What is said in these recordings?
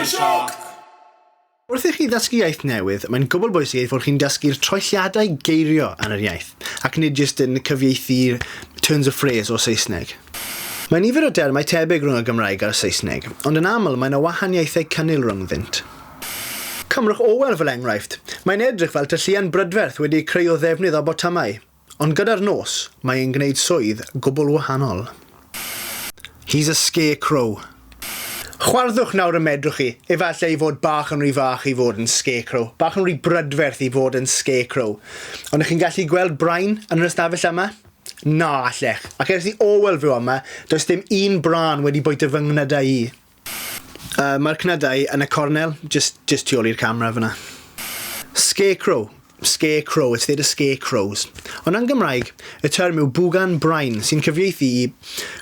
Wishock! Wrth i chi ddysgu iaith newydd, mae'n gwbl bwysig eich fod chi'n dysgu'r troelliadau geirio yn yr iaith, ac nid jyst yn cyfieithu'r turns of phrase o Saesneg. Mae nifer o dermau tebyg rhwng y Gymraeg a'r Saesneg, ond yn aml mae 'na wahaniaethau cynnil rhyngddynt. Cymrwch Orwell fel enghraifft. Mae'n edrych fel tylluan brydferth wedi ei creu o ddefnydd o botymau. Ond gyda'r nos, mae e'n gwneud swydd gwbl wahanol. He's a scarecrow. Chwarddwch nawr y medrwch chi, efallai ei fod bach yn rhy fach i fod yn scarecrow, bach yn rhy brydferth i fod yn scarecrow. Ond ych chi'n gallu gweld brain yn yr ystafell yma? Na allech. Ac ers i Orwell fyw yma, does dim un brân wedi bwyta fy nghnydau i. Uh, Mae'r cnydau yn y cornel, just, just tu ôl i'r camera fyna. Scarecrow. Scarecrow, it's there to scare crows. Ond yn Gymraeg, y term yw bwgan brain, sy'n cyfieithu i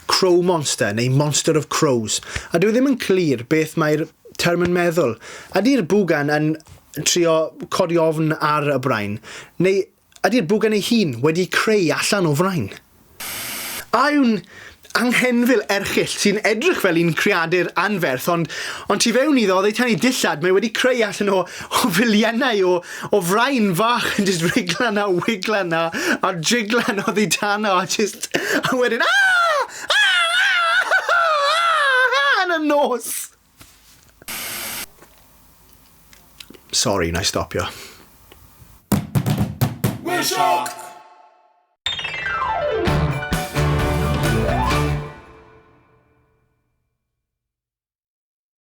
crow monster neu monster of crows. A dwi ddim yn clir beth mae'r term yn meddwl. Ydy'r bwgan yn trio codi ofn ar y brain, neu Ydy'r bwgan ei hun wedi creu allan o frain? A yw'n anghenfil erchyll sy'n edrych fel un creadur anferth ond ond tu fewn iddo oddeutu ei dillad mae wedi creu allan o o filiynau o o frain fach yn jyst riglan a wiglan a a jiglan oddi tano a jyst a wedyn aah! Aah! Aah! Aah! Yn y nos! Sori, wna i stopio.